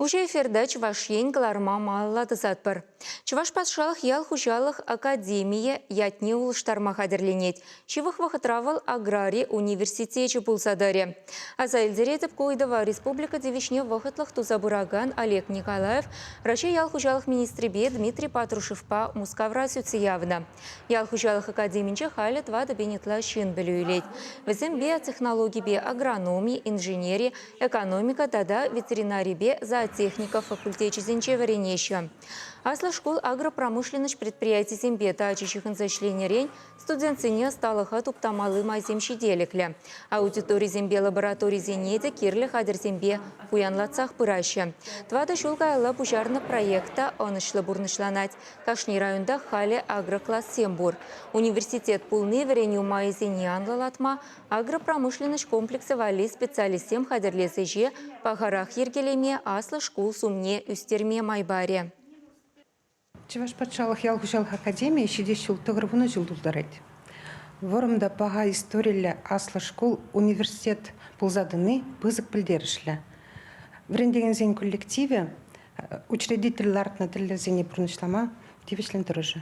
Уҫӑ эфирта Чӑваш Ен кӑларӑма малалла тӑсатпӑр. Чӑваш патшалӑх ял хуҫалӑх академийӗ ятне улӑштарма хатӗрленет. Ҫывӑх вӑхӑтра вӑл аграри университечӗ пулса тӑрӗ. Аса илтеретӗп, ку ыйтӑва республика тивӗҫне вӑхӑтлӑх туса пыракан Олег Николаев Раҫҫей ял хуҫалӑх министрӗпе Дмитрий Патрушевпа Мускавра сӳтсе явнӑ. Ял хуҫалӑх академинче халӗ 4000 ытла ҫын пӗлӳ илет. Вӗсем биотехнологипе агрономи, инженери, экономика тата ветеринарипе зоотехника факультечӗсенче вӗренеҫҫӗ. Аслӑ шкул агропромышленноҫ предприятисемпе тачӑ ҫыхӑнса ӗҫленӗрен студентсене ӑсталӑха туптамалли майсем ҫителӗклӗ. Аудиторисемпе лабораторисене те кирлӗ хатӗрсемпе пуянлатсах пыраҫҫӗ. Тӑватӑ ҫул каялла пуҫарнӑ проект та ӑнӑҫлӑ пурнӑҫланать. Кашни районтах халӗ агроклассем пур. Университет пулни вӗренӳ майӗсене анлӑлатма, агропромышленноҫ комплексӗ валли специалистсем хатӗрлес ӗҫе пахарах йӗркелеме, аслӑ шкул сумне ӳстерме май парӗ. Чӑваш патшалӑх ял хуҫалӑх академийӗ ҫитес ҫул 90 ҫул тултарать. Вӑрӑм та паха историллӗ аслӑ шкул университет пулса тӑни пысӑк пӗлтерӗшлӗ. Вӗрентекенсен коллективӗ учредитель лартнӑ тӗллевсене пурнӑҫлама тивӗҫлӗн тӑрӑшӗ.